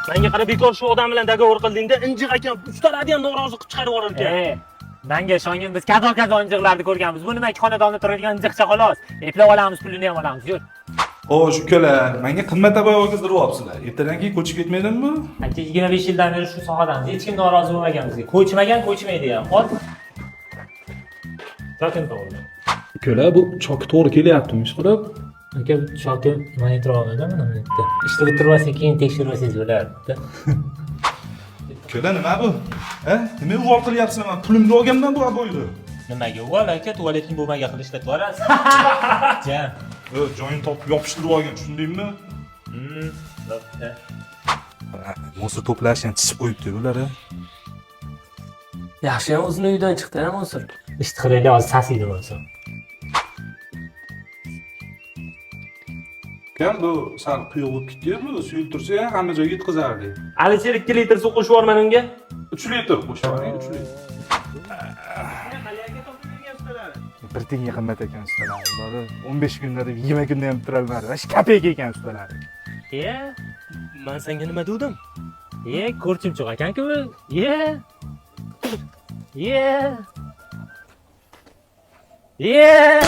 Menga qara, bekor shu odam bilan договор qilding-da, injiq ekan, ustalarni ham norozi qilib chiqarib yuborar ekan. Menga ishongin, biz kazo-kazo injiqlarni ko'rganmiz. Bu nima, ikki xonadonda turadigan injiqcha xolos. Eplab olamiz, pulini ham olamiz. Yur. Xo'sh, ukalar, menga qimmat обой olgizdiryapsizlar. Ertadan keyin ko'chib ketmaydimi bu? Aka, 25 yildan beri shu sohadamiz. Hech kim norozi bo'lmagan bizga. Ko'chmagan, ko'chmaydi ham. Ol. Tokin to'g'ri. Ukalar, bu choki to'g'ri kelyaptimi ish qilib? Aka, choki monitor oladi mana bu yerda. Ishni bitirmasdan keyin tekshirib olsangiz bo'lardi. Ukalar, nima bu? Ha? Nima uvol qilyapsizlar? Men pulimni olganman bu обой ni. Nimaga uvol aka, tualetni bo'lmagan qilib ishlatib yuborasiz. Jam. Joyini topib yopishtirib olgan, tushundingmi? Bo'pti. Мусор to'plash ham chizib qo'yibdi ular. Yaxshi ham o'zini uydan chiqdi, ha, Mansur. Ishni qilaylik, hozir sasiydi bo'lsa. Ukam, bu sal quyuq bo'lib ketdi bu, suyultirsa ham hamma joyga yetkazardi. Alisher 2 litr suv qo'shib yuborman unga. 3 litr qo'shib yuboring, 3 litr. Bir tiyinga qimmat ekan ustalar. Ular 15 kunda deb 20 kunda ham bitirolmadi. Vash kopeyka ekan ustalari. Ye, Men senga nima dedim? Ye, ko'rchimchoq ekan-ku bu. Ye. Ye. Ye.